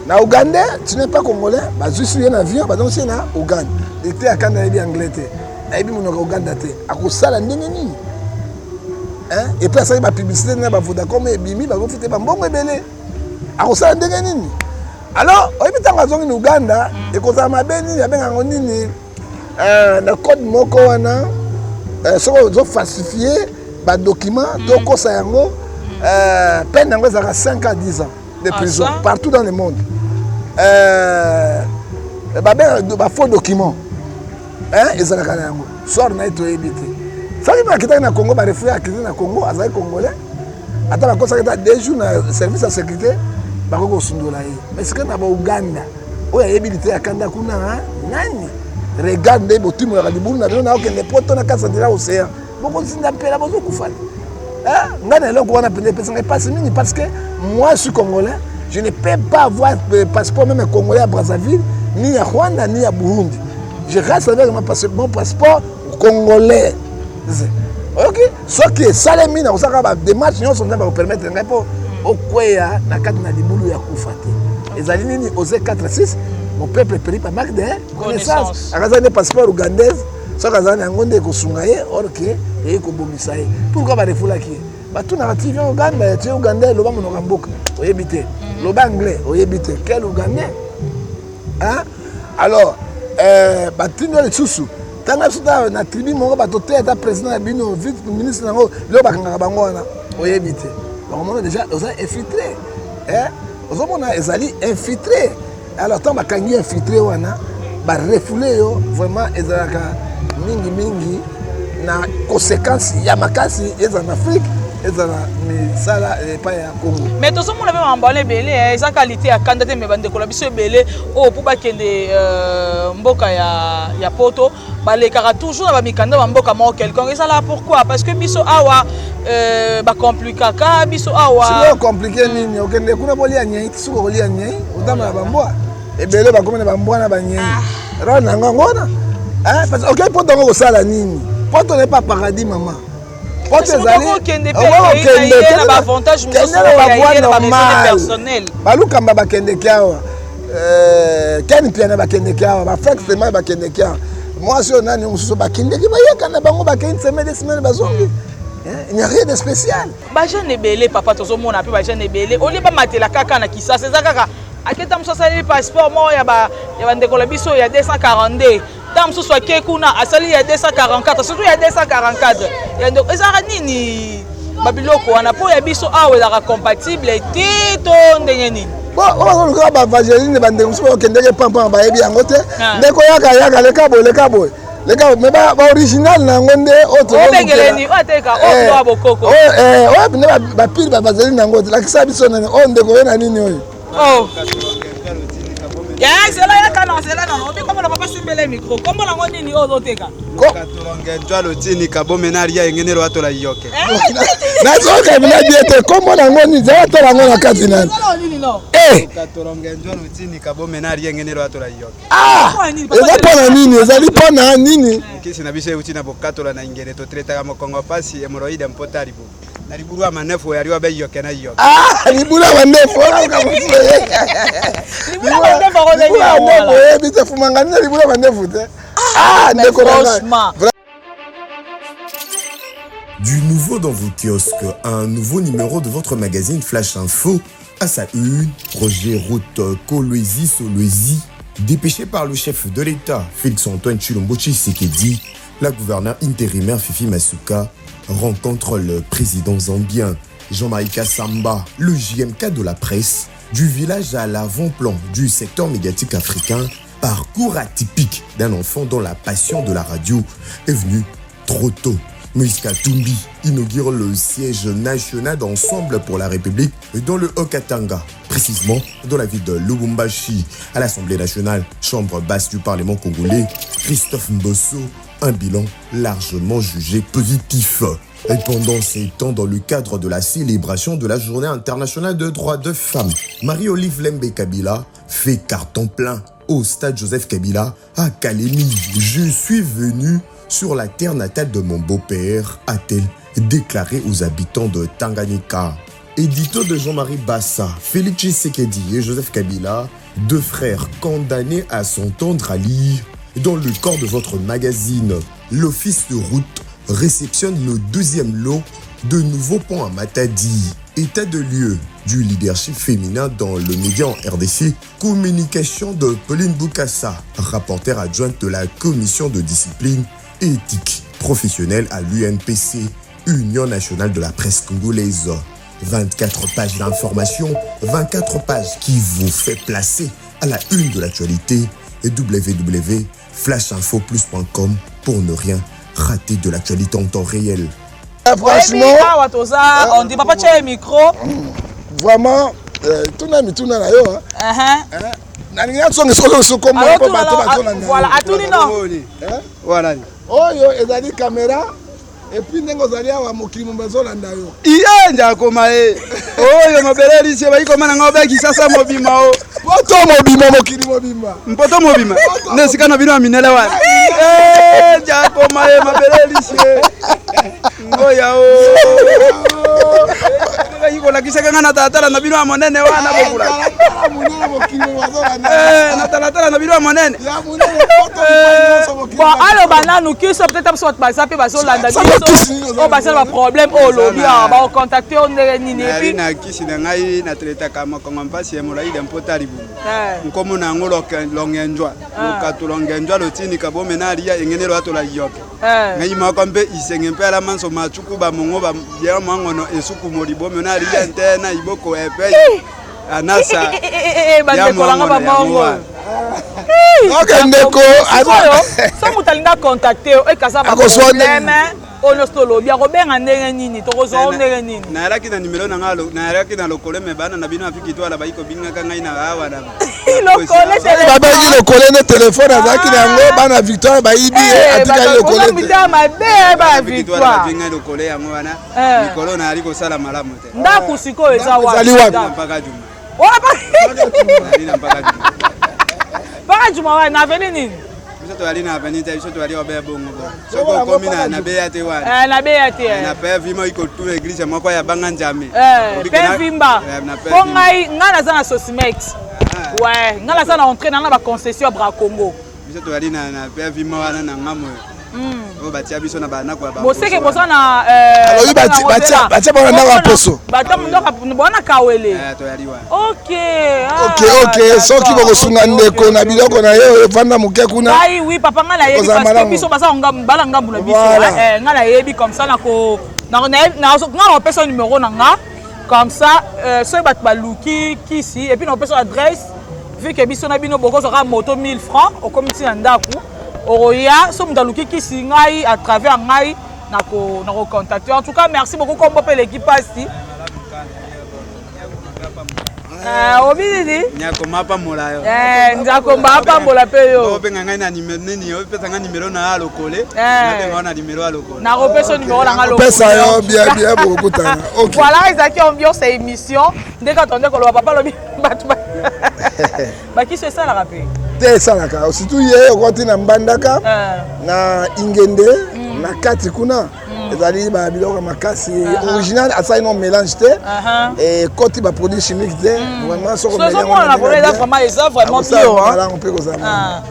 na ougandais tu n'es pas congolais bazwisi ye na avion bazongisi ye na ouganda ete akanda ayebi anglais te ayebi monoko ya ouganda te akosala ndenge nini epuis asali bapublicité na bavodacom ebimi bakofuta bambongo ebele akosala ndenge nini alors oyebi ntango azongi na uganda mm. ekozala mabe nini abenga yango nini euh, na code moko wana euh, soki ozofalsifie badocument mm. tokosa yango euh, peine yango ezalaka 5 à 10 ans de ah, prison ah, partout dans le monde euh, babengaka bafaux document ezalaka na yango sort na ye toyebi te soki mpe akitaki na congo barefouye akiti na congo azalaki congolais ata bakosaki ata deux jours na service ya sécurité bakoki kosundola ye mais sikoyo na bauganda oyo ayebi liteya kanda kuna nani regarde nde botimolaka libulu na bino naokende poto na kasa nzela océan bokozinda mpela bozokufa eh, ngai na eloko wana mpenza epesa ngai mpasi mingi parce que moi je suis congolais je ne peux pas avoir le passeport même congolais à brazzaville ni ya rwanda ni ya burundi je reste avec mon passeport congolais oyoki soki esalemi nakosalaka bademarche nyonso nzambe akopermettre ngai mpo okweya na kati na libulu ya kufa te ezali nini ose 4 6 mon peuple périt par manque de connaissance akazali nde passeport ougandaise soki azali na yango nde ekosunga ye or ke eye kobomisa ye pourquoi barefulaki ye? Batunaka ti viens Uganda, tu es Ougandais, loba monoko ya mboka, oyebi te. Loba anglais, oyebi te. Quel Ougandais? Hein? Alors, euh, batindi yo lisusu tanga biso ta na tribu moko bato te ata président na bino vice ministre nango biloko bakangaka bango wana oyebi te bakomona déjà oza infiltré eh? ozomona ezali infiltré alors ntango bakangi infiltré wana barefoule yo vraiment ezalaka mingi mingi na conséquence ya makasi ezala na afrique ezala misala epai ya congo mais tozomona mpe makambo wana ebele eh, eza kalite ya kanda te me bandeko na biso ebele oyo mpo bakende euh, mboka ya, ya poto balekaka toujours na bamikanda ba mboka moko quelconque ezalaka pourquoi parce que biso awa euh, bacomplikaka biso awa sikoyo compliqué nini okende kuna bolia nyei soki okolia nyei otambola bambwa ebele bakomi na bambwa na banyei ah. role na yango yango wana eh, okei poto yango kosala nini poto n'est pas paradis mama poto ezali okende na bavoie normale balukamba bakendeki awa eh, ken piana bakendeki awa bafrank sema bakendeki awa mwasi oyo nani mosusu bakendeki bayaka na bango bakei semaine de semaine bazongi eh, il n'y a rien de spécial bajeune ebele papa tozomona mpe bajeune ebele olie bamatela kaka na kisasa eza kaka aketa mosusu asaleli passeport moko ya bandeko na biso ya 242 ntango mosusu ake kuna asali ya 244 surtout ya 244 ya ndeko ezalaka nini babiloko wana mpo ya biso awa ezalaka compatible te to ndenge nini oyo bazoluka bavageline bandeko mosusu bakendeke pampama bayebi yango te ah. ndeko yaka yaka leka boye leka boye leka me baoriginal na yango nde oyobengeleni oyo ateka oyo eh. bokoko oyo eh, nde bapile bavaseline yango te lakisa biso nani oyo ndeko oyo na nini oyo Oh. Ya zela ya kana zela na obi kombo na papa simbele micro. Kombo na ngo nini ozo teka? Katolonge njwalo tini kabome na ria engene ro atola yoke. Eh? Nazoka bina bien te kombo na ngo nini zela tola ngo na kati nani. Eh. Katolonge njwalo tini kabome na ria engene ro atola yoke. Ah! Eza pona nini? Ezali pona nini? Kisi na biso euti na bokatola na ingere to traitaka mokongo pasi hemorroïde mpota libu. Na libulu ya manefu ya liwa beyoke na yoke. Ah, libulu ya manefu wana ka mosusu. Libulu ya manefu ako ndenge ya manefu oyebi te fumanga nini libulu ya manefu te. Ah, ndeko na ngai. Du nouveau dans vos kiosques, un nouveau numéro de votre magazine Flash Info à sa une, projet route Kolwezi-Solwezi, dépêché par le chef de l'État, Félix-Antoine Tshilombo Tshisekedi, la gouverneure intérimaire Fifi Masuka rencontre le président zambien Jean-Marie Kassamba, le JMK de la presse, du village à l'avant-plan du secteur médiatique africain, parcours atypique d'un enfant dont la passion de la radio est venue trop tôt. Moïse Katumbi inaugure le siège national d'Ensemble pour la République dans le Haut-Katanga, précisément dans la ville de Lubumbashi. À l'Assemblée nationale, chambre basse du Parlement congolais, Christophe Mbosso, un bilan largement jugé positif. Et pendant ces temps, dans le cadre de la célébration de la Journée internationale de droits de femmes, Marie-Olive Lembe Kabila fait carton plein au stade Joseph Kabila à Kalemi. Je suis venu sur la terre natale de mon beau-père, a-t-elle déclaré aux habitants de Tanganyika. Édito de Jean-Marie Bassa, Félix Tshisekedi et Joseph Kabila, deux frères condamnés à s'entendre à lire dans le corps de votre magazine. L'Office de route réceptionne le deuxième lot de nouveaux ponts à Matadi. État de lieu du leadership féminin dans le média en RDC, communication de Pauline Boukassa, rapporteur adjointe de la commission de discipline éthique professionnelle à l'UNPC, Union nationale de la presse congolaise. 24 pages d'informations, 24 pages qui vous fait placer à la une de l'actualité www.flashinfoplus.com pour ne rien rater de l'actualité en temps réel. Eh, franchement, awa toza on dit papa tia micro. Vraiment, euh, tuna mituna na yo. Uh-huh. Hein? nalingi nasonga soko soko moko bato bazolanda. Voilà, atuni non. Voilà. Oyo ezali caméra epuis ndenge ozali awa mokili momba ezolanda yo iye njakoma ye oyo mabele lisie bayikoma na ngai obe kisasa mobima o poto mobimba mokili mobimba mpoto mobimba nde esika na bino ya minele wana eh, njakoma ye mabele lisie ngoya o kolakisaka ngai na talatala na bino ya monene wana bokula eh, na talatala na bino ya monene eh. bon aloba nanu kiso peut-être biso bato baza mpe bazolanda biso oyo baza na baproblème oyo olobi awa bakocontacte yo ndenge nini epuis na kisi na ngai natretaka mokongo mpasi ya molai de mpota libumu eh. nkomo na yango longenjwa lokato longenjwa lotinika bomena aliya engene loatola yoke Eh. Ngai moko mpe isenge mpe ala manso machuku bamongo ba ya mangono esuku molibomi na aliya nte na iboko epe eh. anasa eh, bandeko nanga bamongo ok ndeko so moto alingi acontacte yo ekaza baproblème oyo nyonso tolobi akobenga ndenge nini tokozwa yo ndenge nini nayalaki na nimero na ngai nayalaki na lokole me bana na bino afiki twala bayi kobingaka ngai na awa na babengi lokole nde telefone azalaki na yango bana victoire bayibi ye eh, atikali lokole te lokole yango wana eh. mikolo nayali kosala malamu te ndako sikoyo eza wapi mpaka juma mpaka juma wana na aveni nini biso toyali na aveni te biso toyali obe bongo bo soki okomi na beya te wana eh, na beya te eh. na pe vima ikotuna eglise moko ya banga nzambe eh, pe vimba mpo ngai ngai naza na sosimex ah. ouais ngai naza na entrée nanga na baconcession ya bracongo biso toyali na pe vima wana na ngambo hmm. oyo batia biso na bandako ya boseke boza na alobi batia bango na ndako ya poso bona kawele eh, ok ah, ok ok soki bokosunga ndeko na biloko na ye oyo evanda moke kuna ngai oui papa ngai nayebi parce que biso baza bala ngambu na biso eh, ngai nayebi comme ça nako ngai nakopesa numero na nga comme ça euh, soki bato baluki kisi et puis nakopesa adresse vu que biso na bino bokozwaka moto 1000 francs okomi ntina ndako okoya so moto aluki kisi ngai à travers ngai nako nako contacter en tout cas merci beaucoup kombo mpe eleki mpasi eh, obi nini nyakoma apambola yo eh, nzakomba apambola mpe yo obenga ngai na nimero nini opesa ngai nimero na ya lokole eh. nabenga na nimero ya lokole nakopesa nimero na ngai lokopesa yo bien bien bokokutana voilà ezalaki ambiance ya émission nde kaka tonde koloba papa alobi bato bakisi esalaka mpe te esalaka surtout ye okoti na mbandaka eh. na ingende mm. na kati kuna mm. ezali babiloko ya makasi original asali no mélange te ekoti baproduit chimique te mm. vraiment sokoeza vraiment bio malamu mpe kozala ah.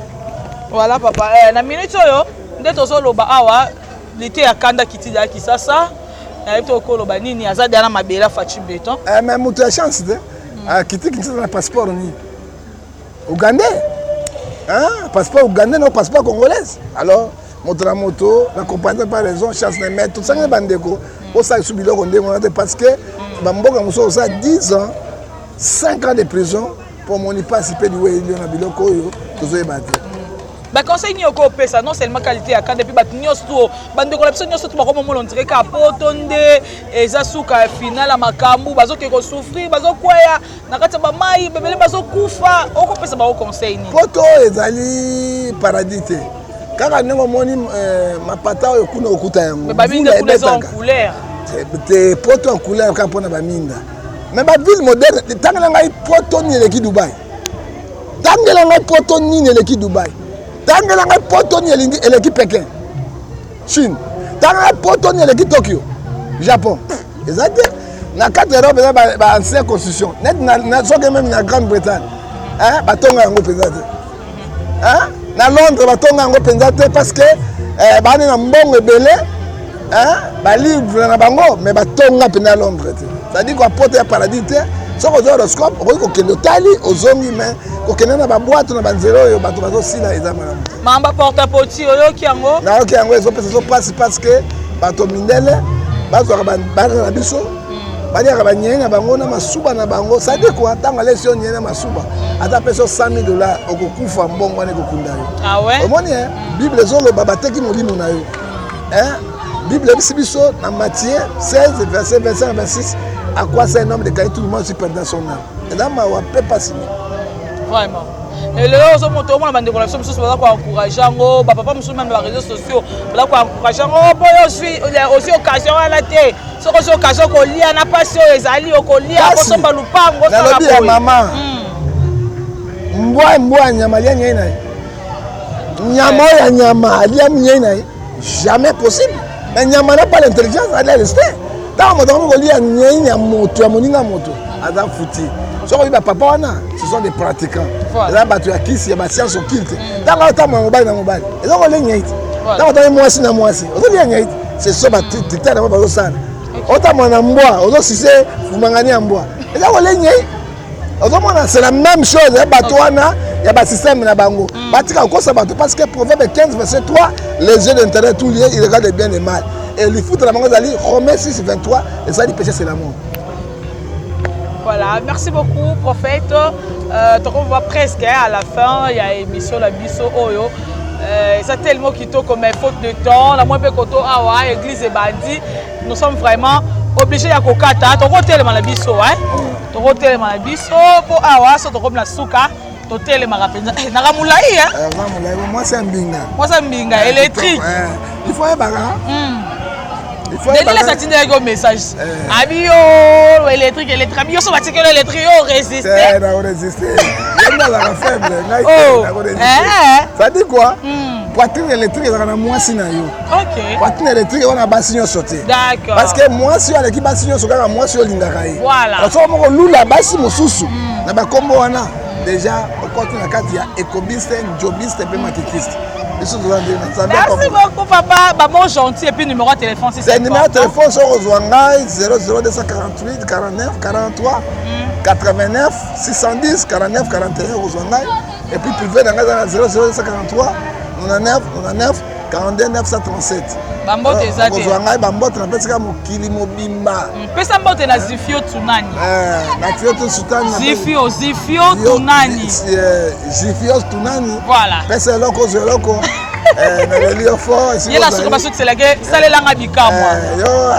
voilà papa eh, na minute oyo nde tozoloba awa lite ya kanda kitida ya kisasa nayebi te okoloba nini aza deya na mabele afaci beton eh, mais moto ya chance te akiti kinshasa na passeport nini ougandais hein? passeport ougandais na passeport congolaise alors moto na moto na comprendre pas raison chance na mais tosangani bandeko osala lisusu biloko ndenge wana te parce que bamboka mosusu osala 10 ans 5 ans de prison mpo omoni mpasi mpe liwa elio na biloko oyo tozoyeba te baconseil nini okoki opesa non seulement qualité ya kanda epuis bato nyonso to bandeko na biso nyonso to bakomomona ondire kaka poto nde eza suka ya final ya makambo bazokende kosouffrir bazokweya na kati ya bamai bebele bazokufa okopesa bango conseil nini poto ezali paradis te kaka ndenge omoni eh, mapata oyo kuna okuta yango baminda kuna eza en couleur te poto en couleur kaka mpona baminda mais baville moderne tangela ngai poto nini eleki dubai tangela ngai poto nini eleki dubai tangela ngai poto nini eleki pekin chine tangela poto nini eleki tokyo japon eza te na kati ya europe eza baancien constitution neti soki meme na grande bretagne batonga yango mpenza te na londres batonga yango mpenza te parce que eh, baani na mbongo ebele balivre na bango mais batonga mpenza ya londres te cestadire kua poto ya paradis te soki ozwa horoscope okoki kokende otali ozongi mais kokende na babwato na banzela oyo bato bazosila eza malamu te mamba porte poti oyoki yango nayoki yango ezopesa zo mpasi parce que bato mindele bazwaka bana na biso hmm. baliaka banyei na bango na masuba na bango sadi kua ntango alesi yo nyei na masuba ata apesi yo 100 000 dollar okokufa mbongo wana ekokunda yo ah omoni eh? bible ezoloba bateki molimo na yo eh? bible ebisi biso na matthieu 16 verset 25 26 à quoi c'est un homme de gagner tout le monde si perdant son âme eza mawa mpe mpasi vraiment lelo ozomoto omona bandeko na biso mosusu baza koencourage yango bapapa mosusu meme na bareseau sociaux baza koencourage yango oh, boyo ozwi occasion wana te soki ozwi occasion kolia na mpasi oyo ezali okolia kosomba lupango nalobi ya mama hmm. mbwa mbwa nyama alia nyei na ye nyama oyo ya nyama alia nyei na ye jamais possible mais nyama n'a pas l'intelligence alia leste. Ntango moto akomi kolia nyei ya moto ya moninga ya moto, aza futi. Soki oyebi bapapa wana, ce sont des pratiquants, eza bato ya kisi ya bascience occulte. Ntango atambola mobali na mobali, eza kolia nyei te. Ntango otangi mwasi na mwasi, ozolia nyei te. Ce sont badictat na bango bazosala. Otambola na mbwa, ozosise fumangani ya mbwa, eza kolia nyei. Ozomona, c'est la même chose. Ya bato wana ya basystème na bango, batika kokosa bato, parce que Proverbe 15 verset 3, les yeux d'intérêt tout lié, il regarde le bien et mal, et lifuta na bango ezali Romain 6 23, ezali péché, c'est la mort. Voilà, merci beaucoup, prophète. Donc on voit presque, hein, à la fin, il y a émission la biso oyo. Eza tellement kitoko, mais faute de temps, la moins pe koto awa, église ebandi. Nous sommes vraiment obligés ya kokata. Tokotelema na biso, hein. Tokotelema na biso po awa so tokomi na suka, totelemaka mpenza. Eh, naka molai, hein? Aza molai, mwasi ya mbinga. Mwasi ya mbinga électrique. Il faut yebaka, il faut Denis Lesi atindelaki yo message, abi yo électrique, électrique, abi yo so batikeli électrique, yo résiste. Nako résiste, ye nde azalaka faible, ngai Oh. te, nako résiste. Eh. Ça dit quoi? Poitrine électrique ezalaka na mwasi na yo. Poitrine électrique wana, basi nyonso te. Parce que mwasi oyo aleki basi nyonso, kaka mwasi oyo olingaka ye. Soki moko lula basi mosusu na bakombo wana, déjà okoti na kati ya ekobiste, njobiste mpe makikiste. Biso toza nde na Nzambe. Merci beaucoup, papa. Bamo gentil, et puis numéro de téléphone, si c'est c'est numéro de important. Téléphone, soki ozwa ngai, 00248 49 43 89 610 49 41, ozwa ngai. Et puis privé na ngai eza na 00243 99 99 42 937. Bambote eza te. Kozwa ngai, bambote napesika mokili mobimba. Pesa mbote na Zifio Tsunani. Na Fio Sultani. Zifio, Zifio Tunani. Zifio Tunani. Voilà. Pesa eloko, ozwa eloko. Naleli yo fort. Ye na suka basukiselake, salelanga bikamwa. Yo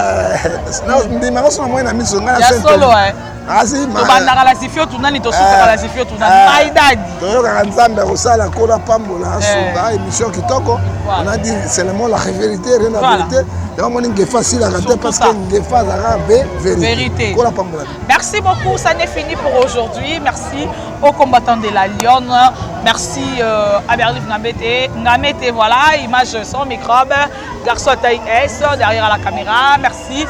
ndimaka so na moi na miso ngai. Ya solo, eh. Asi. Tobandaka na Zifio Tunani, tosukaka na Zifio Tunani, maidadi. Toyokaka Nzambe akosala, kola pambola, asunga. Émission kitoko. On a dit seulement la vérité, rien la vérité. Yango moni Ngefa asilaka te, parce que Ngefa azalaka vérité. Vérité. Kola pambola. Merci beaucoup, ça n'est fini pour aujourd'hui. Merci aux combattants de la Lyon. Merci à Berlif Ngambete. Ngambete, voilà, image sans microbe. Garçon à taille S, derrière la caméra. Merci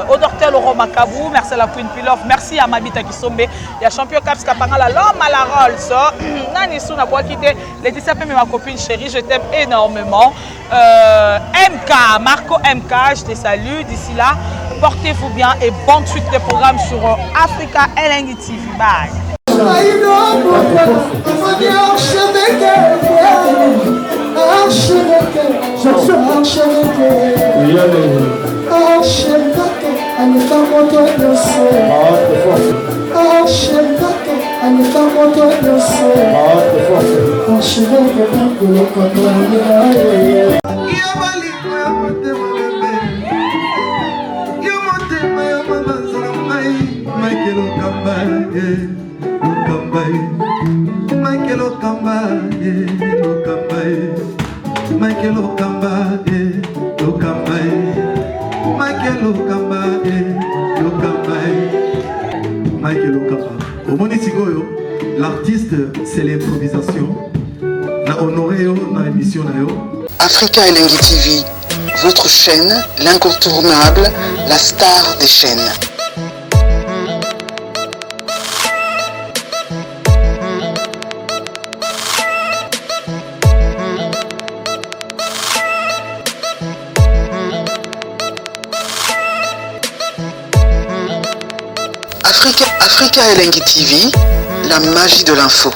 au docteur Laurent Makabou. Merci à la Queen Pilof. Merci à Mabita Kisombe. Il y a champion Caps Kapangala, l'homme à la Rolls. Nani Sou n'a pas quitté. Laetitia Pembe, ma copine chérie, je t'aime énormément. MK, Marco MK, je te salue. D'ici là, portez-vous bien et bonne suite des programmes sur Africa Elengi TV. Bye. Yo bolingo ya motema bebe, yo motema ya mabanza na ngai, Michael Okamba ye, Okamba ye, Michael Okamba ye, Okamba ye, Michael Okamba ye, Okamba ye, Michael Okamba ye, Okamba ye, Michael Okamba. Omoni sikoyo, l'artiste, c'est l'improvisation. Na honoré yo na émission na yo. Africa Elengi TV, votre chaîne, l'incontournable, la star des chaînes. Africa, Africa Elengi TV, la magie de l'info.